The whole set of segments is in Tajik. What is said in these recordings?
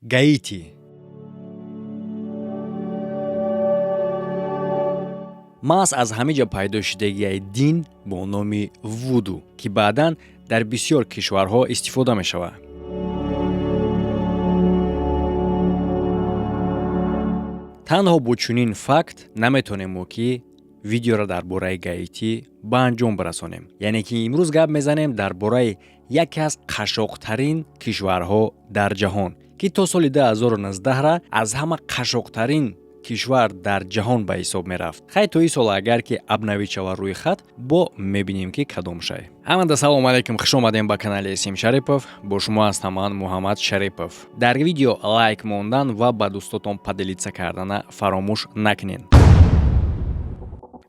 Гаити. Маҳз аз ҳамин ҷа пайдо шудагиаи дин бо номи вуду, ки баъдан дар бисёр кишварҳо истифода мешавад. Танҳо бо чунин факт наметонем мо ки видеоро дар бораи Гаитӣ ба анҷом бирасонем. Яъне ки имрӯз гап мезанем дар бораи яке аз қашоқтарин кишварҳо дар ҷаҳон, ки то соли 2019 аз ҳама қашоқтарин кишвар дар ҷаҳон ба ҳисоб мерафт. Хай, то ин сол агар ки обновить шава рӯйхат, бо мебинем, ки кадом шай. Ҳамада салому алайкум, хуш омадем ба канали Эсим Шарипов. Бо шумо ҳастам ман, Муҳаммад Шарипов. Дар видео лайк мондан ва ба дӯстотон поделиться кардана фаромӯш накунед.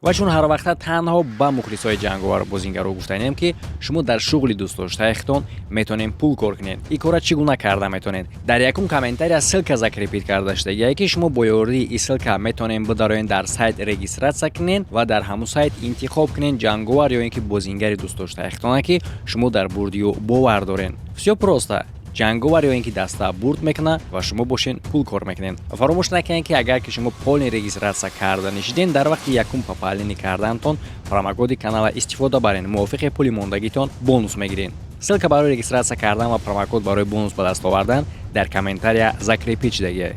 Ва чун ҳар вақта танҳо ба мухлисои ҷанговару бозингаро гуфтанем, ки шумо дар шуғли дӯстдоштаи-худтон метонем пул кор кунед. Ин кора чӣ гуна карда метонед? Дар якум комментария ссылка закрепить карда шудагие, ки шумо бо ёрии ин ссылка метонем бидароен, дар сайт регистрация кунед ва дар ҳамун сайт интихоб кунед ҷанговар ё ин ки бозингари дӯстдоштаи-худтона, ки шумо дар бурдию бовар доред. Всё просто: ҷанговар ё ин ки даста бурд мекунад ва шумо бошен пул кор мекунед. Фаромӯш накунед, ки агар ки шумо полный регистрация карда нишиден, дар вақти якум пополнение кардантон промокоди канала истифода барен, мувофиқи пули мондагитон бонус мегиред. Ссылка барои регистрация кардан ва промокод барои бонус ба даст овардан дар комментария закрепить шудагиа.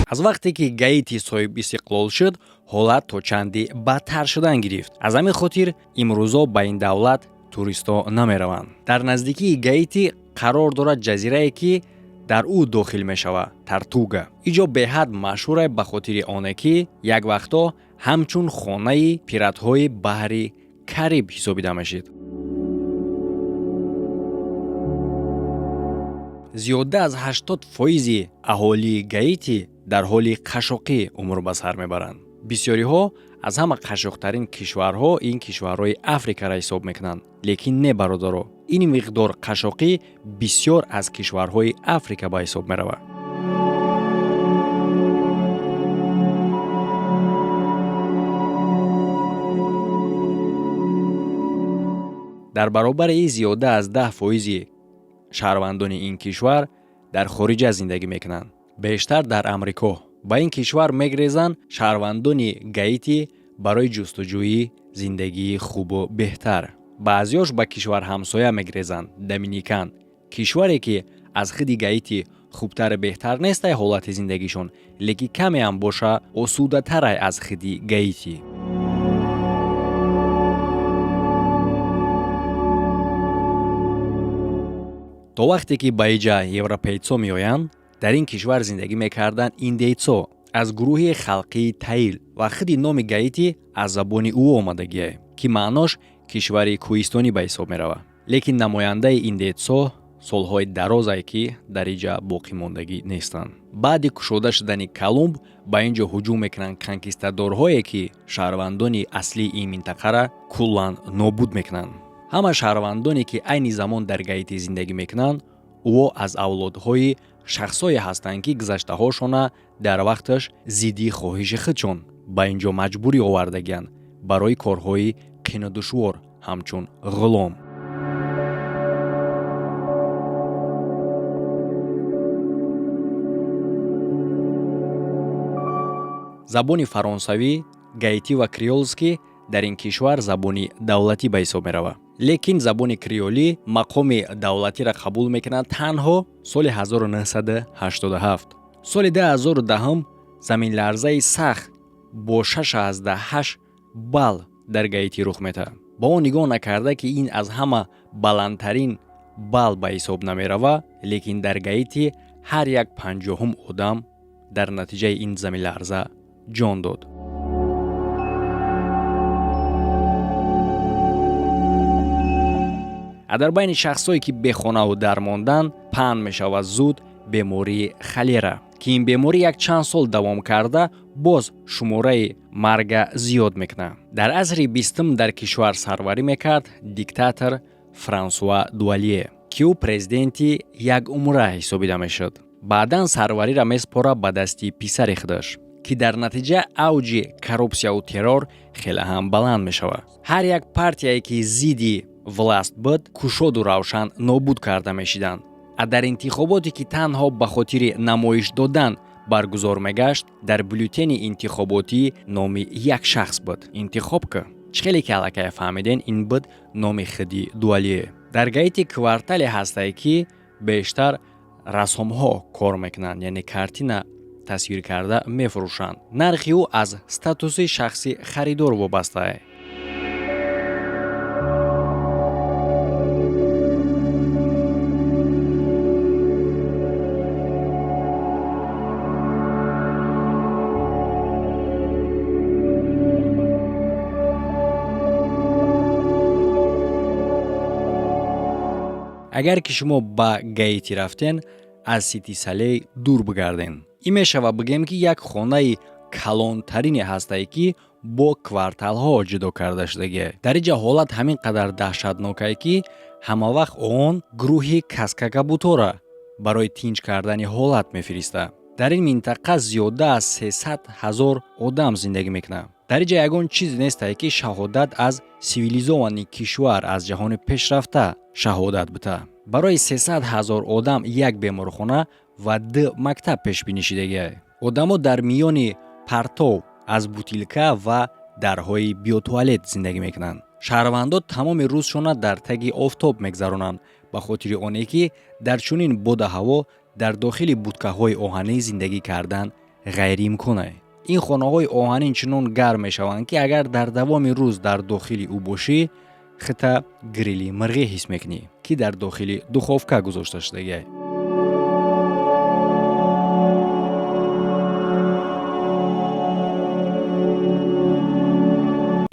Аз вақте ки Гаити соҳиб истиқлол шуд, ҳолат то чанде бадтар шудан гирифт. Аз ҳамин хотир имрӯзо ба ин давлат туристҳо намераванд. Дар наздикии Гаити қарор дорад ҷазирае, ки дар ӯ дохил мешавад Тартуга. Иҷо беҳад машҳуре ба хотири оне, ки як вақтҳо ҳамчун хонаи пиратҳои баҳри Кариб ҳисобида мешид. Зиёда аз 80 фоизи аҳолии Гаити дар ҳоли қашоқӣ умр ба сар мебаранд. Бисёриҳо аз ҳама қашоқтарин кишварҳо ин кишварҳои Африкаро ҳисоб мекунанд, лекин не, бародаро, ин миқдор қашоқӣ бисёр аз кишварҳои Африка ба ҳисоб меравад. Дар баробари ин зиёда аз 10 фоизи шаҳрвандони ин кишвар дар хориҷа зиндагӣ мекунанд, бештар дар Амрико. Ба ин кишвар мегрезанд шаҳрвандони Гаити барои ҷустуҷӯи зиндагии хубу беҳтар. Баъзеош ба кишварҳамсоя мегрезанд, Доминикан, кишваре ки аз худи Гаити хубтару беҳтар нестай ҳолати зиндагишон, лекин камеам боша осудатарай аз худи Гаити. То вақте ки ба иҷа европейцо меоянд, дар ин кишвар зиндагӣ мекарданд индейцо аз гурӯҳи халқии таил. Ва худи номи Гаити аз забони ӯ омадагие, ки маънош кишвари кӯҳистонӣ ба ҳисоб меравад. Лекин намояндаи индейцо солҳои дарозе ки дар иҷа боқимондагӣ нестанд. Баъди кушода шудани Колумб ба ин ҷо ҳуҷум мекунанд конкистадорҳое, ки шаҳрвандони аслии ин минтақара куллан нобуд мекунанд. Ҳама шаҳрвандоне, ки айни замон дар Гаити зиндагӣ мекунанд, ӯо аз авлодҳои шахсое ҳастанд, ки гузаштаҳошона дар вақташ зидди хоҳиши худшон ба ин ҷо маҷбурӣ овардагианд барои корҳои қину душвор ҳамчун ғулом. Забони фаронсавӣ, гаитӣ ва креолский дар ин кишвар забони давлатӣ ба ҳисоб меравад, лекин забони креолӣ мақоми давлатиро қабул мекунад танҳо соли 1987. Соли 2010 заминларзаи сахт бо 6,8 балл дар Гаити рух медиҳад. Ба он нигоҳ накарда, ки ин аз ҳама баландтарин балл ба ҳисоб намеравад, лекин дар Гаити ҳар як панҷоҳум одам дар натиҷаи ин заминларза ҷон дод. А дар байни шахсое, ки бехонаву дар мондан, паҳн мешавад зуд бемории холера, ки ин беморӣ як чанд сол давом карда, боз шумораи марга зиёд мекунад. Дар асри бистум дар кишвар сарварӣ мекард диктатор Франсуа Дувалие, ки ӯ президенти якумра ҳисобида мешуд. Баъдан сарвариро месупорад ба дасти писари худаш, ки дар натиҷа авҷи коррупсияву террор хеле ҳам баланд мешавад. Ҳар як партияе, ки зидди власть буд, кушоду равшан нобуд карда мешиданд. А дар интихоботе, ки танҳо ба хотири намоиш додан баргузор мегашт, дар бюллетени интихоботӣ номи як шахс буд. Интихоб ки чӣ хеле ки аллакай фаҳмиден, ин буд номи худи Дувалие. Дар Гаити квартале ҳастае, ки бештар рассомҳо кор мекунанд, яъне картина тасвир карда мефурӯшанд. Нархи ӯ аз статуси шахси харидор вобастае. Агар ки шумо ба Гаити рафтен, аз Сити Солей дур бигарден. Ин мешавад, бигӯем, ки як хонаи калонтарине ҳастае, ки бо кварталҳо ҷудо карда шудагие. Дар инҷа ҳолат ҳамин қадар даҳшатнокае, ки ҳамавақт он гурӯҳи каскакабутора барои тинҷ кардани ҳолат мефиристад. Дар ин минтақа зиёда аз 300 000 одам зиндагӣ мекунад. Дар инҷа ягон чизе нестае, ки шаҳодат аз цивилизованный кишвар, аз ҷаҳони пешрафта шаҳодат бита. Барои 300 000 одам як беморхона ва ду мактаб пешбинӣ шудагиа. Одамо дар миёни партов аз бутилка ва дарҳои биотуалет зиндагӣ мекунанд. Шаҳрвандо тамоми рӯзшона дар таги офтоб мегзаронанд, ба хотири оне ки дар чунин бода ҳаво дар дохили будкаҳои оҳанӣ зиндагӣ кардан ғайриимкон. Ин хонаҳои оҳанин чунон гарм мешаванд, ки агар дар давоми рӯз дар дохили ӯ бошӣ, хита грили мирғӣ ҳис мекунӣ, ки дар дохили духовка гузошта шудагиа.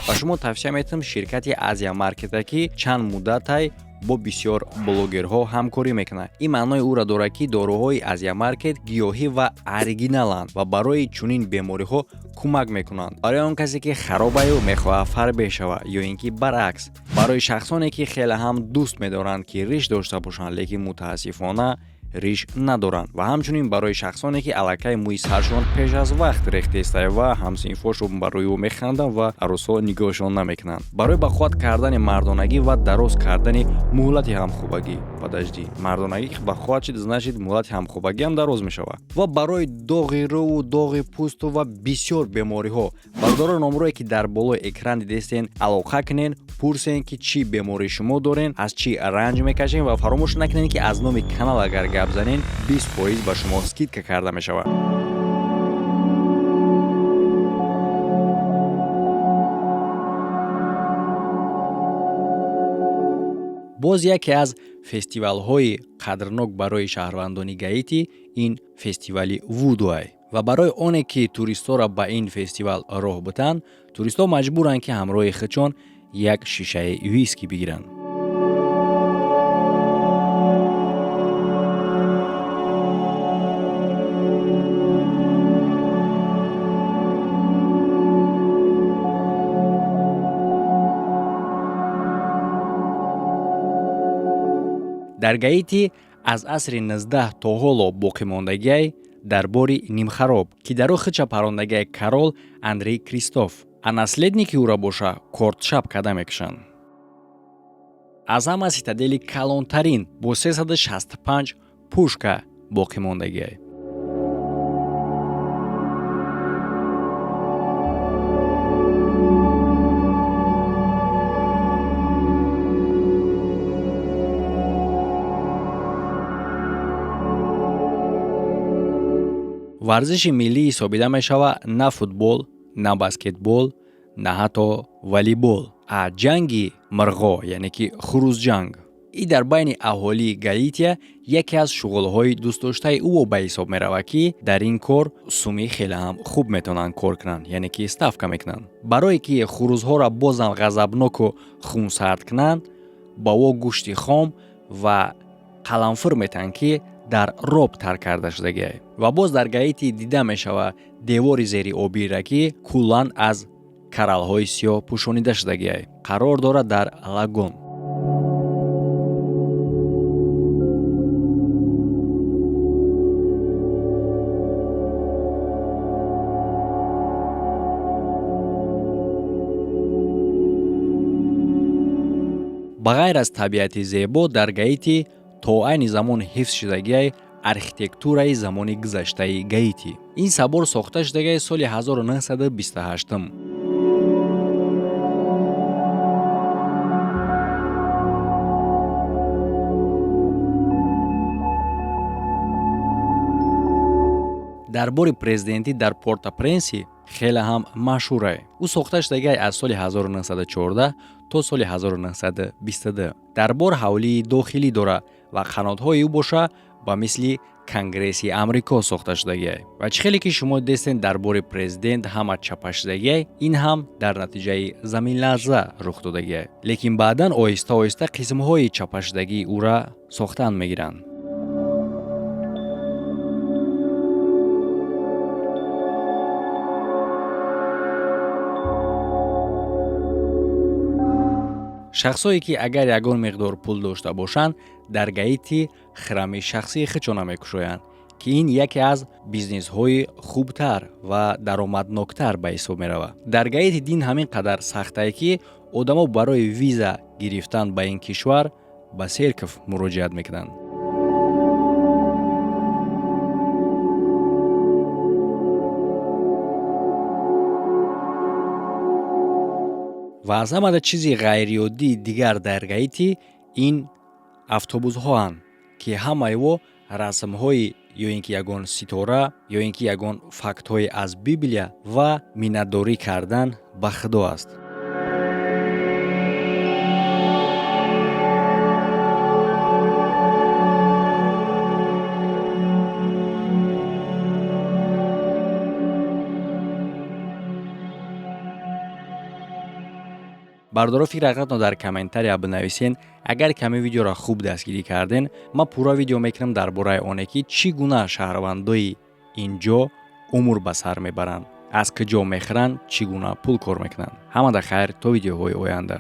Ба шумо тавсия метиҳам ширкати Азия Маркета, ки чанд муддатай бо бисёр блогерҳо ҳамкорӣ мекунад. Ин маънои ӯро дорад, ки доруҳои Азия Маркет гиёҳӣ ва оригиналанд ва барои чунин бемориҳо кӯмак мекунанд. Барои он касе, ки харобаю мехоҳад фарбеҳ шавад, ё ин ки баръакс, барои шахсоне, ки хеле ҳам дӯст медоранд, ки риш дошта бошанд, лекин мутаассифона риш надоранд, ва ҳамчунин барои шахсоне, ки аллакай мӯи саршон пеш аз вақт рехтеста ва ҳамсинфошон барои ӯ механданд ва арӯсҳо нигоҳшон намекунанд, барои ба қувват кардани мардонагӣ ва дароз кардани муҳлати ҳамхобагӣ. Подожди, мардонагӣ ба қувват шид, значит, муҳлати ҳамхобагӣ ҳам дароз мешавад. Ва барои доғи рӯву доғи пӯсту ва бисёр бемориҳо, бародаро, номрое ки дар болои экран дидестен, алоқа кунен, пурсен, ки чӣ беморӣ шумо дорен, аз чӣ ранҷ мекашен. Ва фаромӯш накунед, ки аз номи канал агар гап занен, 20% ба шумо скидка карда мешавад. Боз яке аз фестивалҳои қадрнок барои шаҳрвандони Гаити ин фестивали вудуай. Ва барои оне ки туристҳоро ба ин фестивал роҳ битанд, туристҳо маҷбуранд, ки ҳамроҳи худшон як шишаи виски бигиранд. Дар Гаити аз асри 19 то ҳоло боқимондагиай дарбори нимхароб, ки дар ӯ хича парондагиай король Анри Кристоф, а наследники ӯро боша кортшаб карда мекушанд. Аз ҳама ситадели калонтарин бо 365 пушка боқимондагиай. Варзиши миллӣ ҳисобида мешавад на футбол, на баскетбол, на ҳатто волейбол, а ҷанги мирғо, яъне ки хурӯзҷанг. И дар байни аҳолии Гаития яке аз шуғлҳои дӯстдоштаи ӯ ба ҳисоб меравад, ки дар ин кор суми хеле ҳам хуб метавонанд кор кунанд, яъне ки ставка мекунанд. Барое ки хурӯзҳоро бозам ғазабноку хунсард кунанд, ба ӯ гӯшти хом ва қаламфур метаҳанд, ки дар роб тар карда шудагиай. Ва боз дар Гаити дида мешавад девори зериобире, ки куллан аз кораллҳои сиёҳ пӯшонида шудагиай, қарор дорад дар лагун. Ба ғайр аз табиати зебо, дар Гаити То айни замон ҳифз шудагиай архитектураи замони гузаштаи Гаити. Ин собор сохта шудагиай соли 1928. Дарбори президентӣ дар Порта-Пренси хеле ҳам машҳурае. Ӯ сохта шудагиай аз соли 1914 то соли 1922. Дарбор ҳавлии дохилӣ дора ва қанотҳои ӯ боша ба мисли Конгресси Амрико сохта шудагиай. Ва чӣ хеле ки шумо дестен, дарбори президент ҳама чапашудагиай. Ин ҳам дар натиҷаи заминларза рух додагиай, лекин баъдан оҳиста оҳиста қисмҳои чапашудагии ӯра сохтан мегиранд. Шахсое ки агар ягон миқдор пул дошта бошанд, дар Гаити храми шахсии худшона мекушоянд, ки ин яке аз бизнесҳои хубтар ва даромадноктар ба ҳисоб меравад. Дар Гаити дин ҳамин қадар сахтае, ки одамо барои виза гирифтан ба ин кишвар ба церковь муроҷиат мекунанд. Ва аз ҳамада чизи ғайриоддии дигар дар Гаити ин автобусҳоанд, ки ҳамаи во расмҳои ё ин ки ягон ситора, ё ин ки ягон фактҳое аз Библия ва миннатдорӣ кардан ба Худо аст. Бардоро, фикр ҳақиқатно дар комментария бинависен. Агар ками видеоро хуб дастгирӣ карден, ман пурра видео мекунам дар бораи оне, ки чӣ гуна шаҳрвандои ин ҷо умр ба сар мебаранд, аз куҷо мехӯранд, чӣ гуна пул кор мекунанд. Ҳамада хайр, то видеоҳои оянда.